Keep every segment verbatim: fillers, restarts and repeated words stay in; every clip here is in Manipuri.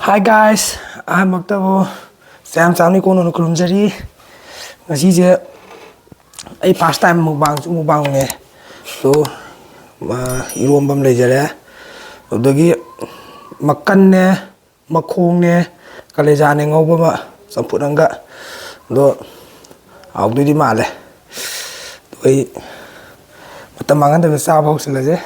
Hi guys, ꯑꯍꯥꯟꯕꯃꯛꯇꯕꯨ ꯆꯌꯥꯝ ꯆꯥꯝꯅꯤ ꯀꯣꯟꯅ ꯈꯨꯔꯨꯝꯖꯔꯤ꯫ ꯉꯁꯤꯁꯦ ꯑꯩ first time mukbang, mukbangꯅꯦ꯫ So, ꯑ, ꯏꯔꯣꯝꯕ ꯑꯃ ꯂꯩꯖꯔꯦ, ꯑꯗꯨꯗꯒꯤ ꯃꯀꯟꯅꯦ, ꯃꯈꯣꯡꯅꯦ, ꯀꯂꯦꯖꯥꯅꯦ ꯉꯧꯕ ꯑꯃ, ꯆꯝꯐꯨꯠ ꯑꯃꯒ꯫ ꯑꯗꯣ ꯍꯥꯎꯗꯣꯏꯗꯤ ꯃꯥꯜꯂꯦ꯫ ꯑꯗꯣ ꯑꯩ ꯃꯇꯝ ꯃꯥꯡꯍꯟꯗꯕꯤꯗ ꯆꯥꯕ ꯍꯧꯁꯤꯜꯂꯁꯦ꯫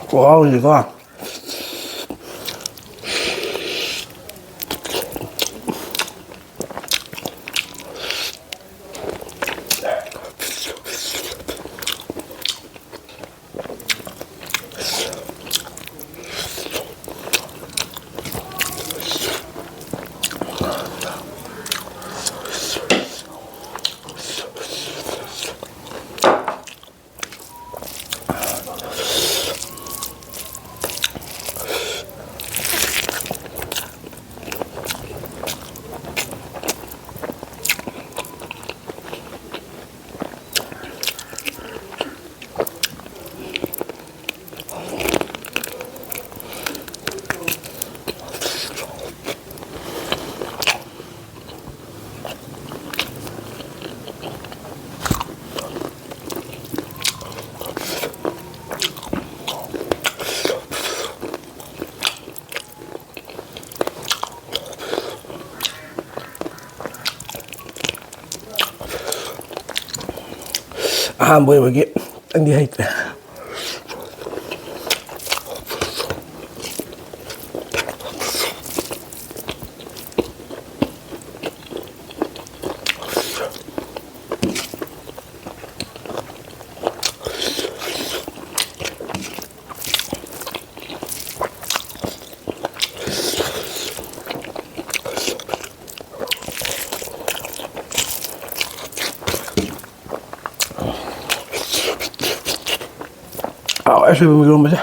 ꯈꯨꯍꯥꯎꯁꯤꯀꯣ꯫ ꯑꯍꯥꯟꯕ ꯑꯣꯏꯕꯒꯤ ꯈꯤꯇꯪꯗꯤ ꯍꯩꯇ꯭ꯔꯦ꯫ ꯍꯥꯎꯋꯦ ꯁꯣꯏꯕꯨꯝ ꯏꯔꯣꯝꯕꯁꯦ꯫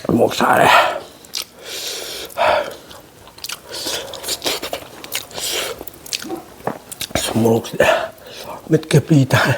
ꯑꯃꯨꯛ ꯁꯥꯔꯦ꯫ ꯃꯣꯔꯣꯛꯁꯦ ꯃꯤꯠꯀ ꯄꯤ ꯇꯥꯔꯦ꯫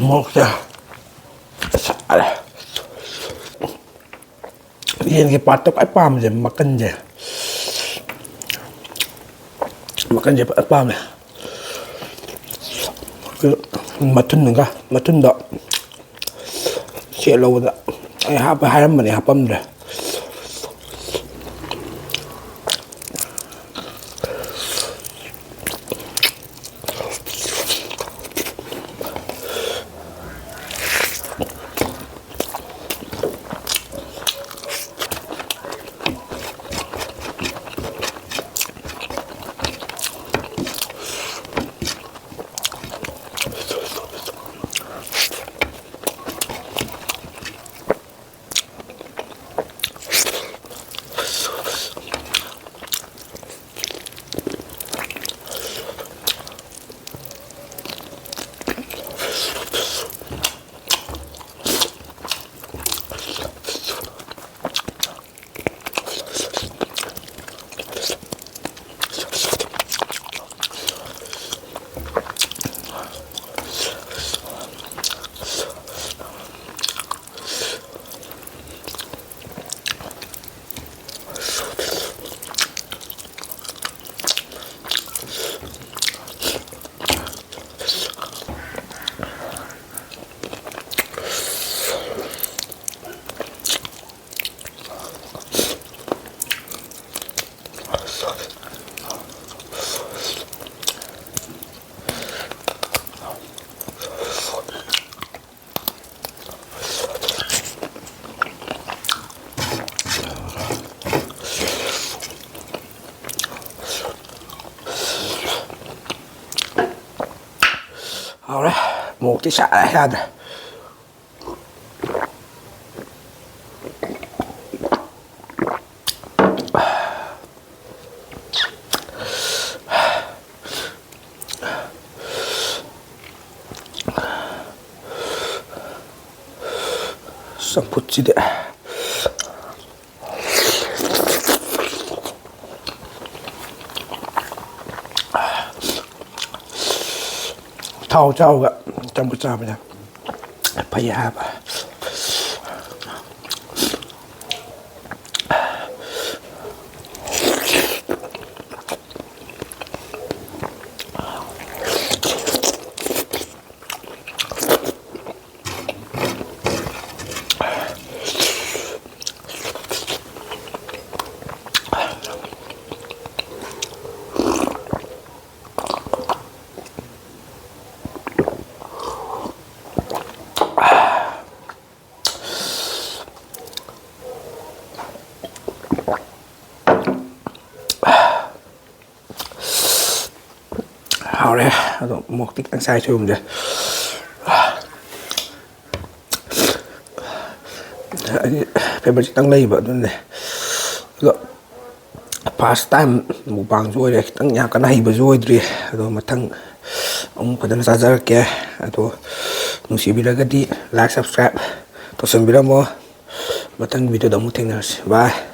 ꯃꯣꯔꯣꯛꯁꯦ ꯁꯥꯔꯦ꯫ ꯌꯦꯟꯒꯤ ꯄꯥꯔꯠꯇ ꯈ꯭ꯋꯥꯏ ꯄꯥꯝꯕꯁꯦ ꯃꯀꯟꯁꯦ꯫ ꯃꯀꯟꯁꯦ ꯐꯖꯅ ꯄꯥꯝꯃꯦ꯫ ꯃꯊꯨꯟꯒ, ꯃꯊꯨꯟꯗꯣ ꯁꯦꯠ ꯂꯧꯕꯗ ꯑꯩ ꯍꯥꯞꯄ ꯍꯥꯏꯔꯝꯕꯅꯦ, ꯍꯥꯞꯄꯝꯗ꯭ꯔꯦ꯫ ꯍꯥꯎꯔꯦ꯫ ꯃꯣꯔꯣꯛꯇꯤ ꯁꯥꯔꯦ, ꯌꯥꯗ꯭ꯔꯦ꯫ ꯆꯝꯐꯨꯠꯁꯤꯗꯤ ꯊꯥꯎ ꯆꯥꯎꯒ ꯆꯝꯐꯨꯠ ꯆꯥꯕꯁꯦ ꯐꯩ ꯍꯥꯏꯕ꯫ ꯍꯥꯎꯔꯦ꯫ ꯑꯗꯣ ꯃꯣꯔꯣꯛꯇꯤ ꯈꯤꯇꯪ ꯁꯥꯏ ꯁꯣꯏꯕꯨꯝꯁꯦ꯫ ꯑꯩꯗꯤ ꯐꯦꯕꯔ ꯈꯤꯇꯪ ꯂꯩꯕ ꯑꯗꯨꯅꯦ꯫ ꯑꯗꯣ first time ꯃꯨꯛꯕꯥꯡꯁꯨ ꯑꯣꯏꯔꯦ, ꯈꯤꯇꯪ ꯌꯥꯝ ꯀꯟꯅ ꯍꯩꯕꯁꯨ ꯑꯣꯏꯗ꯭ꯔꯤ꯫ ꯑꯗꯣ ꯃꯊꯪ ꯑꯃꯨꯛ ꯐꯖꯅ ꯆꯥꯖꯔꯛꯀꯦ꯫ ꯑꯗꯣ ꯅꯨꯡꯁꯤꯕꯤꯔꯒꯗꯤ like, subscribe ꯇꯧꯁꯟꯕꯤꯔꯝꯃꯣ꯫ ꯃꯊꯪ videoꯗ ꯑꯃꯨꯛ ꯊꯦꯡꯅꯔꯁꯤ꯫ Bye꯫